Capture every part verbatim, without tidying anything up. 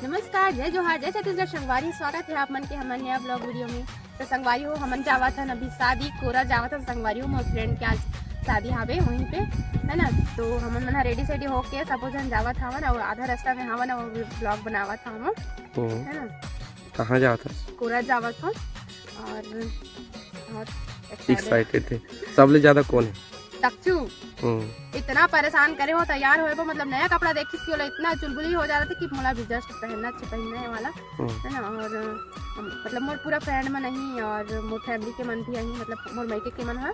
नमस्कार, जय जोहार, जय छत्तीसगढ़ संगवारी, स्वागत हे आप मन के हमर नया vlog video में। तो संगवारी हो, हमन जावत हन अभी शादी, कोरा जावत हन संगवारी हो, मोर friend के आज शादी हावे वहीं पे, है ना। तो हमन मन ह ready सेडी होके सबो झन जावत हवन और आधा रास्ता में हवन और vlog बनावत हवन, हम्म। है ना। कहाँ जावत हस? कोरा जावत हन और बहुत excited। Excited हे। सबले ज्यादा कौन है? दक्षु। हम्म। इतना परेशान करे हो, तैयार होए बर, मतलब नया कपड़ा देखिस कि ओला इतना चुलबुली हो जात हे कि मोला भी just पहनना चाहिए, पहनना है वाला, हम्म। है ना। और अम, मतलब मोर पूरा friend मन नहीं और मोर family के मन भी आही, मतलब मोर मायके के मन ह।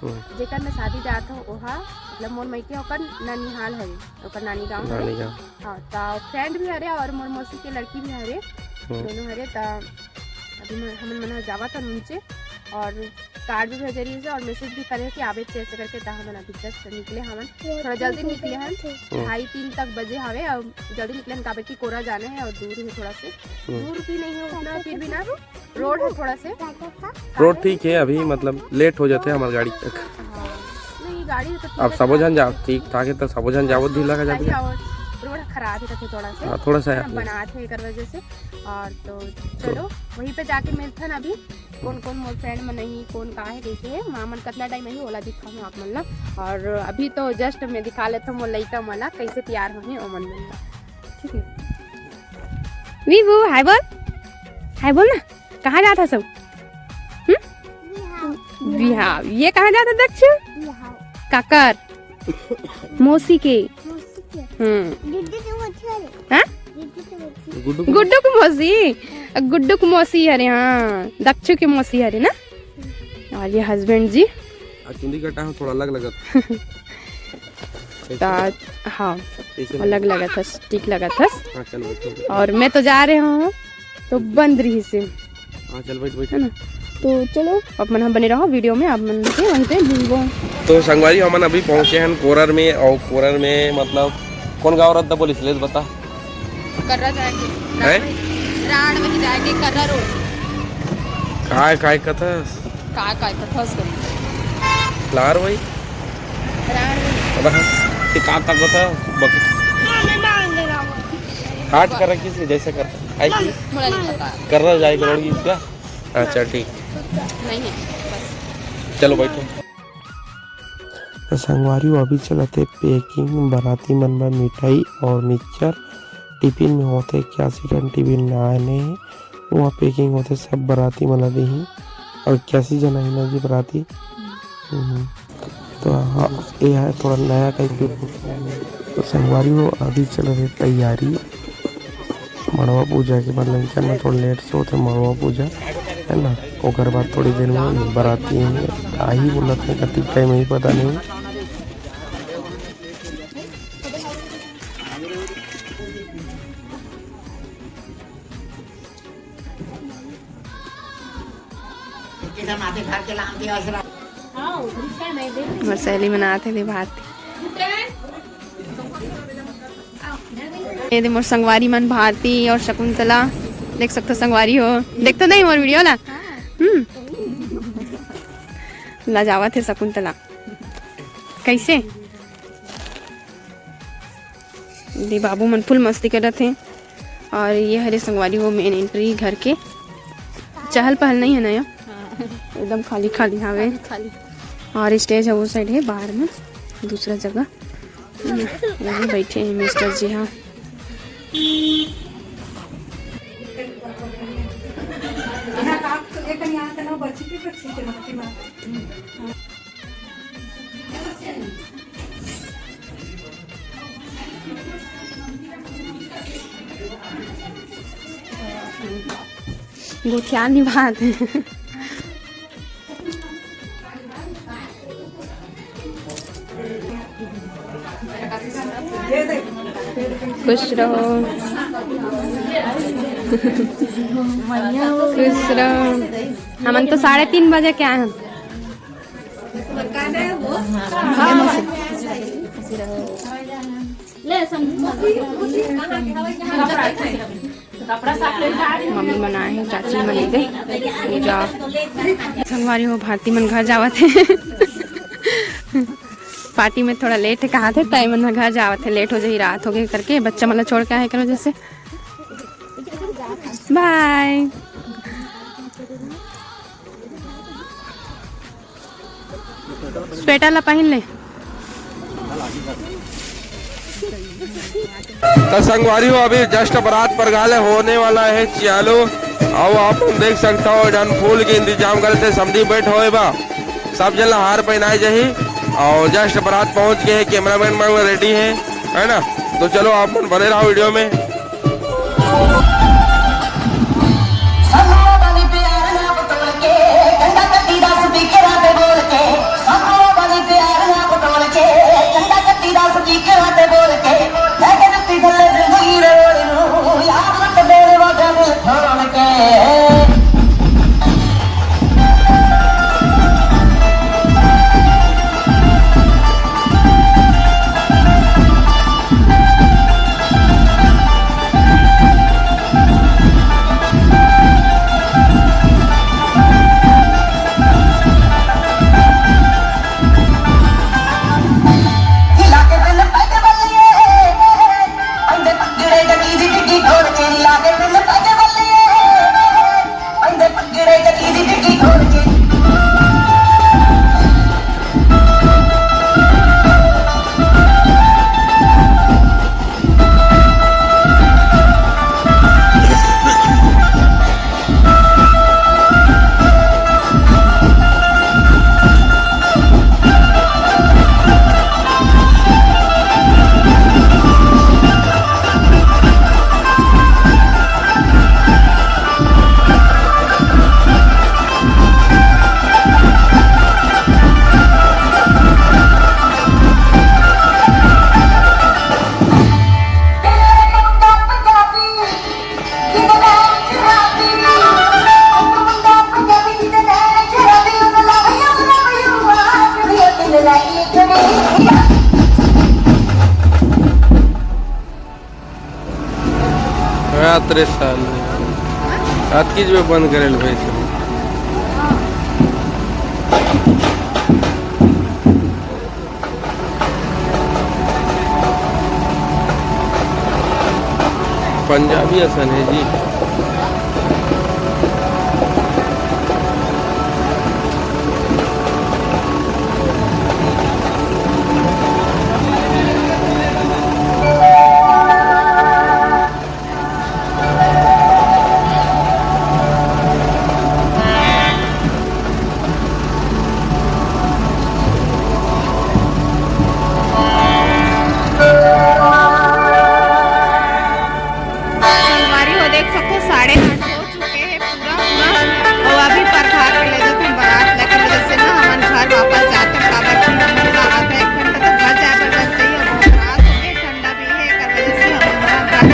हम्म। जेकर में शादी जात हो ओहा, मतलब मोर मायके ओकर ननिहाल हरे, ओकर नानी गाँव हरे। नानी गाँव। हाँ, त friend भी हरे और मोर मौसी के लड़की भी हरे, हम्म। दोनों हरे। त अभी म-, हमन मन ह जावत हन उनचे और card भी भेजे रहिस हे और message भी करे हे कि आबे ऐसे करके। त हमन अभी just निकले हवन, थोड़ा जल्दी निकले हन, हम्म। ढाई तीन तक बजे हवे और जल्दी निकले हन, काबर कि कोरा जाना है और दूर है थोड़ा से। हम्म। दूर भी नहीं है उतना, फिर भी ना road है थोड़ा से। Road ठीक है, अभी मतलब late हो जाते हैं हमारे गाड़ी तक। हाँ, नहीं, गाड़ी तो ठीक अब है, सबो झन जाओ, ठीक ठाक है, तो सबो झन जाओ, ढीला का जाते हैं। और road खराब है तो थोड़ा से, हाँ, थोड़ा सा है है ना, अपने। बनात है एकर वजह से। और तो चलो, वहीं पे जाके मिलथन अभी, कौन कौन मोर friend मन नहीं, कौन का है, कैसे है, वहाँ मन कितना time है, ओला दिखाऊँ आप मन ला। और अभी तो just मैं दिखा लेता हूँ मोर लइका मन ला, कैसे तैयार होहे ओ मन मन ला। ठीक है, विभू, hi बोल, hi बोल ना। कहाँ जात हस? हम्म? बिहाव। बिहाव। ये कहाँ जात हे दक्षु? बिहाव। काकर? मौसी के। मौसी के। हम्म। गुड्डू के मौसी हरे। हाँ? गुड्डू के मौसी। गुड्डू के मौसी? गुड्डू के मौसी हरे, हाँ। दक्षु के मौसी हरे ना? और ये husband जी। आज चुंदी कटा हूँ, थोड़ा अलग लगत। ता-, हाँ, कैसे अलग लगत हस, ठीक लगत हस। हाँ, चल बैठ, बैठ। और मैं तो जा रहे हूँ, तो बंद रही से। हाँ, चल बैठ, बैठ। है ना? तो चलो, आप मन ह बने रहो video में, आप मन से वहीं पे मिलबो। तो संगवारी, हमन अभी पहुँचे हैं कोरर में, और कोरर में मतलब कौन गाँव रहता बोलिस ले बता। कर्रा जाएंगे। हैं? राण वही जाएंगे, कर्रा road। काय, काय कथस? काय, काय कथस करी? लार वही। राण वही। पता है? ते का, का कथा? बक- हाथ कर रखी से जैसे कर। आई की? मोला नहीं पता। कर्रा जाएगा road की क्या? अच्छा, ठीक। नहीं है, बस। चलो बैठो। तो संगवारी हो अभी चलत हे packing, बराती मन बर मिठाई और mixture टिफिन में होथे, इक्यासी ठन टिफिन लाने हे, वहाँ packing होथे, सब बराती मन ला देही। और इक्यासी जना ही ना जी बराती। हम्म। तो हाँ, ये है थोड़ा नया type के। तो संगवारी हो अभी चलत हे तैयारी। मड़वा पूजा के बाद लंचन में थोड़ा late से होथे मड़वा पूजा, है ना। ओकर बाद थोड़ी देर में बराती आही, बोलत हे कतिक time आही पता नहीं। मोर सहेली मन आथे दे भात। ये दे मोर संगवारी मन भारती और शकुंतला, देख सकथो संगवारी हो, देखथो नहीं मोर video ला। हम्म, ला जावत हे शकुंतला। कैसे? दे बाबू मन full मस्ती करत हे। और ये हरे संगवारी हो main entry घर के। चहल पहल नहीं है ना यहाँ, एकदम खाली खाली हावे। खाली, खाली। और stage है वो side है बाहर में, दूसरा जगह। ये भी बैठे हैं mister जी। हाँ, गोठिया निभात हे। खुश रहो, खुश रहो। हमन तो साढ़े तीन बजे के आए हैं। मम्मी मन आए हे, चाची मन दे पूजा। संगवारी हो, भारती मन घर जावत हे। पार्टी में थोड़ा लेट हे, कहा थे, ताई मन ह घर जावत हे, लेट हो जाही, रात हो गई करके, बच्चा मन ला छोड़ के आए कर वजह से। बाय। स्वेटर ला पहिन ले। त संगवारी हो, अभी just बरात परघा ले होने वाला हे चालू। अउ आप मन देख सकता हो, जन फूल के इंतजाम करे थे, समधी बैठ होए बा, सब जन ला हार पहनाए जाही। अउ just बरात पहुंच गए हे, कैमरामैन मन रेडी हे, है ना? तो चलो आप मन बने रहो वीडियो में। रात रे साल, रात की जो बंद करे भाई सब। पंजाबी असन हे जी। संगवारी हो, देख सकथो, साढ़े आठ हो चुके हे पूरा, अउ अभी परघा के ले जाथन बरात ला, एकर वजह से ना हमन घर वापस जाथन, काबर कि हमन ला आधा एक घंटा तक घर जाए बर बचही, अउ बहुत रात हो गे, ठंडा भी हे, एकर वजह से हमन घर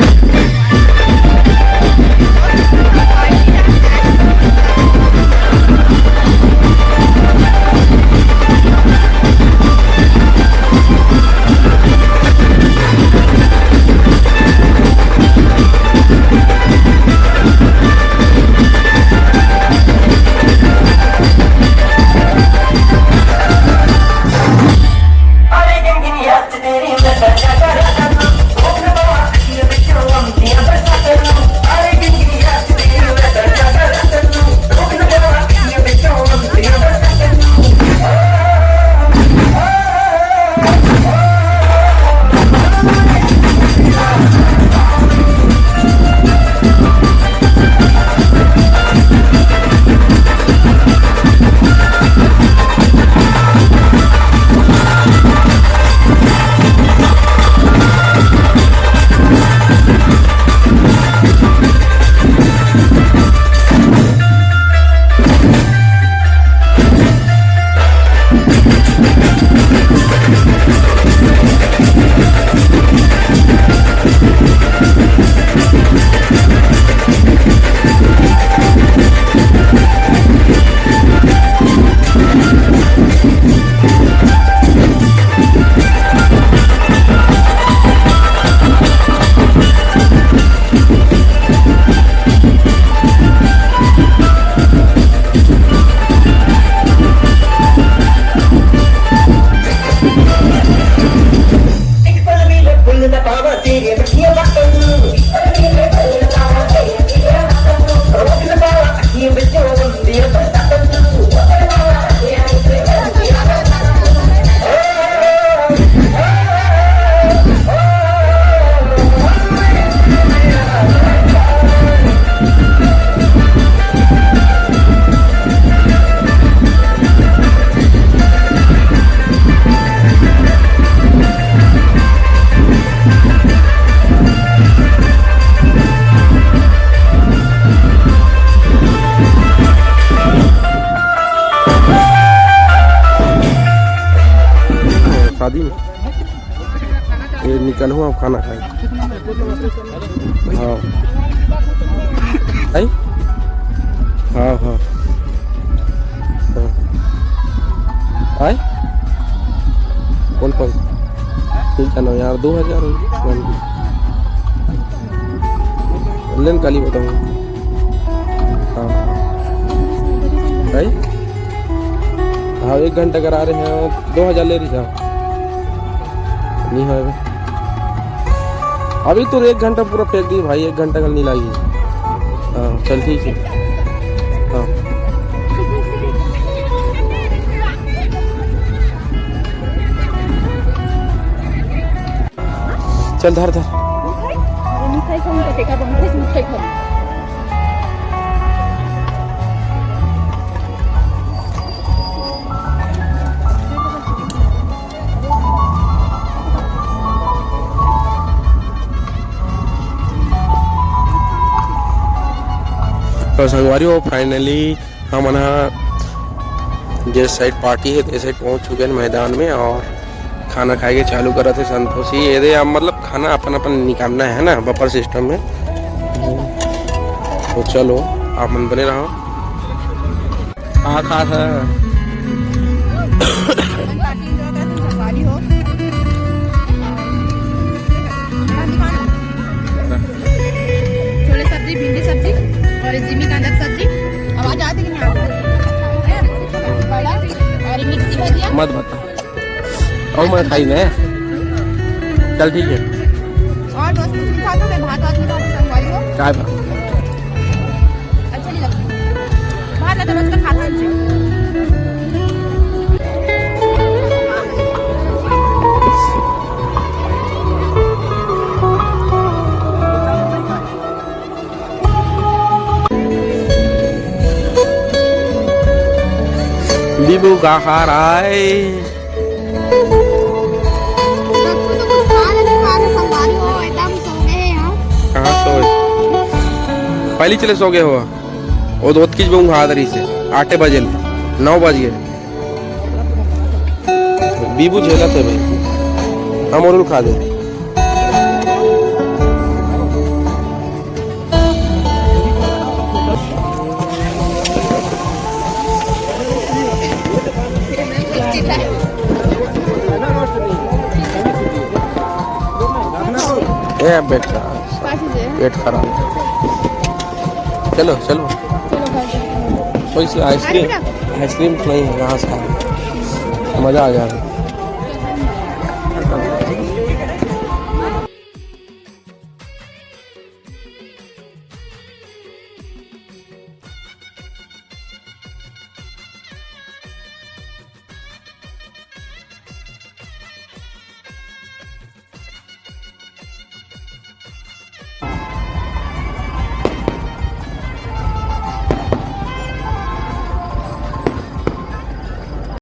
शादी में ये निकल हुआ खाना खाए। हाँ। आई? हाँ, हाँ। हाँ। आई? कौन, कौन? ठीक है ना यार, दो हजार हो गई। लेन काली बताऊँ। हाँ। आई? हाँ, एक घंटा करा रहे हैं, दो हजार ले रही था। नहीं है अभी। अभी तो एक घंटा पूरा फेंक दी भाई, एक घंटा कल नहीं लागी। हाँ, चल ठीक है। हाँ। चल धर, धर। मिठाई खाऊंगा, देखा, बहुत मिठाई खाऊंगा। तो संगवारी हो, finally हमन ह जे side party हे, ते side पहुंच चुके हैं मैदान में और खाना खाए के चालू करत हे संतोषी। ये दे, अब मतलब खाना अपन अपन निकालना है ना, buffet system में। तो चलो, आप मन बने रहो। का खात है? छोले सब्जी, भिंडी सब्जी और जिमी कांदा सब्जी। आवाज आती कि नहीं आती? बड़ा और मिक्सी भजिया। मत बता। और मैं खाई मैं। चल ठीक है। और दोस्त कुछ नहीं खाता, मैं भात वात नहीं खाता, संगवारी हो। काय बात? अच्छा नहीं लगता। भात ना तो रोज का खाता है। बीबू का खा रहा है। सबको तो कुछ खा ले, नहीं खा ले, संभाली हो, एकदम सो गए हैं। कहाँ सोए? पहली चले सो गए हो। वो दो तीन बजे उंघा दरी से, आठे बजे ले, नौ बज गए। बीबू झेलत हे भाई, हम और खा दे। ए बेटा, पेट खराब। चलो, चलो। कोई सी आइसक्रीम, आइसक्रीम खिलाई है, यहाँ से खा। मजा आ गया।